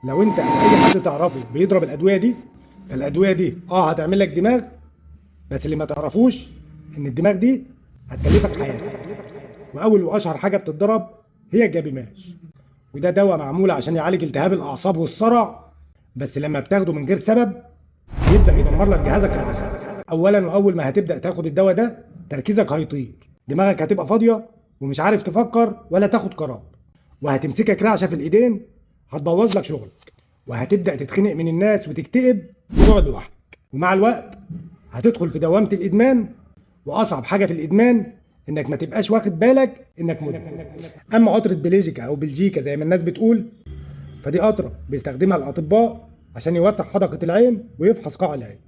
لو انت او اي حد تعرفه بيضرب الادوية دي، فالادويه دي هتعمل لك دماغ، بس اللي ما تعرفوش ان الدماغ دي هتكلفك حياتك. واول واشهر حاجة بتتضرب هي الجابيماش، وده دواء معمول عشان يعالج التهاب الاعصاب والصرع، بس لما بتاخده من غير سبب بيبدا يدمر لك جهازك العصبي. اولا واول ما هتبدا تاخد الدواء ده تركيزك هيطير، دماغك هتبقى فاضية ومش عارف تفكر ولا تاخد قرار، وهتمسكك رعشه في الايدين هتبوظ لك شغلك، وهتبدا تتخنق من الناس وتكتئب وتقعد لوحدك. ومع الوقت هتدخل في دوامه الادمان، واصعب حاجة في الادمان انك ما تبقاش واخد بالك انك مدمن. اما قطرة بلجيكا او بلجيكا زي ما الناس بتقول، فدي قطرة بيستخدمها الاطباء عشان يوسع حدقه العين ويفحص قاع العين.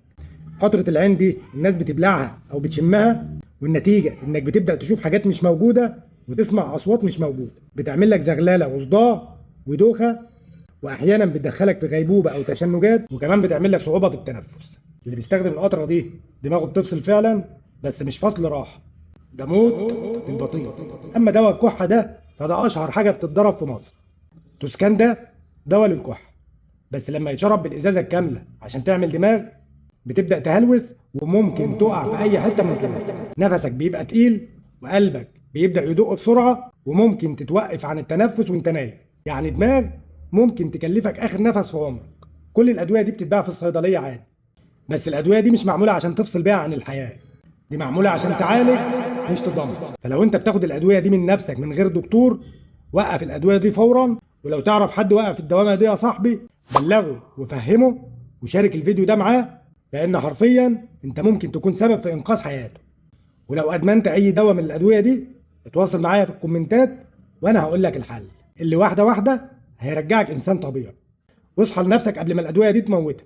قطرة العين دي الناس بتبلعها او بتشمها، والنتيجة انك بتبدا تشوف حاجات مش موجودة وتسمع اصوات مش موجودة، بتعمل لك زغلله وصداع ودوخه، واحيانا بتدخلك في غيبوبة او تشنجات، وكمان بتعمل لك صعوبة في التنفس. اللي بيستخدم القطرة دي دماغه بتفصل فعلا، بس مش فصل راحة، ده موت بالبطيء. اما دواء الكحه ده فده اشهر حاجة بتتضرب في مصر. توسكان ده دواء للكحه، بس لما يتشرب بالازازه الكاملة عشان تعمل دماغ بتبدا تهلوس وممكن تقع في اي حتة من الطرق. نفسك بيبقى تقيل وقلبك بيبدا يدق بسرعة، وممكن تتوقف عن التنفس وانت نايم. يعني دماغ ممكن تكلفك اخر نفس في عمرك. كل الادوية دي بتتباع في الصيدلية عادي، بس الادوية دي مش معمولة عشان تفصل بيها عن الحياة، دي معمولة عشان تعالج مش تدمر. فلو انت بتاخد الادوية دي من نفسك من غير دكتور، وقف الادوية دي فورا. ولو تعرف حد وقف الدوامة دي يا صاحبي بلغه وفهمه وشارك الفيديو ده معاه، لان حرفيا انت ممكن تكون سبب في انقاذ حياته. ولو ادمنت اي دواء من الادوية دي اتواصل معايا في الكومنتات وانا هقول لك الحل اللي واحدة واحدة هيرجعك انسان طبيعي. واصحى لنفسك قبل ما الادوية دي تموتك.